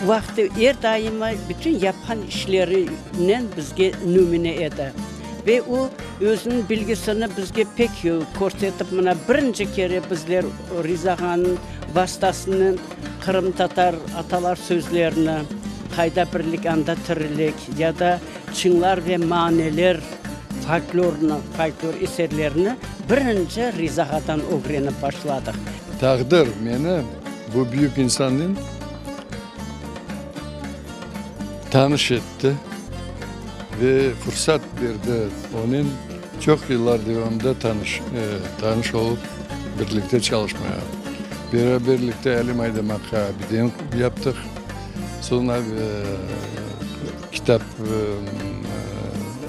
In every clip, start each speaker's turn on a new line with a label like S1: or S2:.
S1: vaqtı er daima bütün yapqan işlerinen bizge nümüne edi. Ve o, özüniñ bilgisini bizge pek körsetip, mına birinci kere bizler Riza ağanıñ vastasınen qırımtatar atalar sözlerini, Qayda birlik, anda tirilik ya da Çıñlar ve maneler folklorını, folklor eserlerini birinci Riza ağadan ögrenip başladıq.
S2: Taqdir meni bu büyük insannen tanış etti ve fursat berdi onen çoq yıllar devamında tanış tanış olıp birlikte çalışmağa. Beraberlikte Alim Aydamaqqa abideni yaptıq. Soñra kitap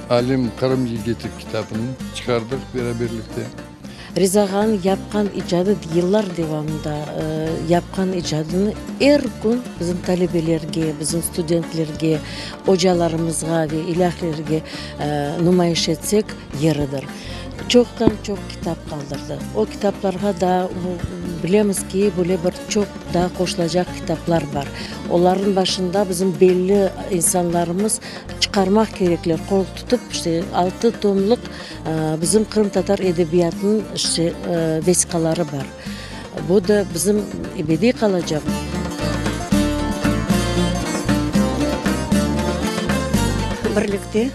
S2: Alim Qırım yigiti kitabını çıqardıq beraberlikte.
S3: Riza ağanıñ yapqan icadı, yıllar devamında yapqan icadını er kün bizim talebelerge, bizim studentlerge, ocalarımızğa ve ilâhlerge numayış etsek, yeridir. Çoqtan-çoq kitap qaldırdı. O kitaplarğa daa bilemiz ki, böyle bir çoq daa qoşulacaq kitaplar bar. Olarnıñ başında bizim belli insanlarımız çıqarmaq kerekler, qol tutıp, işte, altı tomluq Bizim qırımtatar edebiyatınıñ işte vesiqaları bar. Bu da bizim ebediy qalacaq.
S4: Birlikte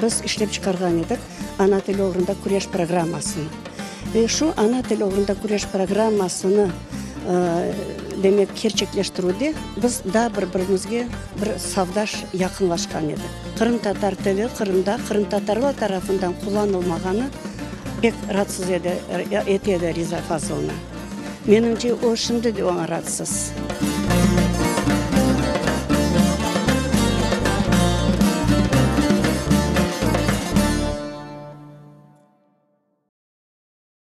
S4: biz işlep çıqarğan edik Ana tili oğrunda küreş programmasını. Ve şu Ana tili oğrunda küreş programmasını demek kerçekleştirüvde biz daa bir-birimizge bir safdaş yaqınlaşqan edik. Qırımtatar tili Qırımda qırımtatarlar tarafından qullanılmağanı pek ratsız ete edi Riza Fazılnı. Menimce, o şimdi de oña ratsız.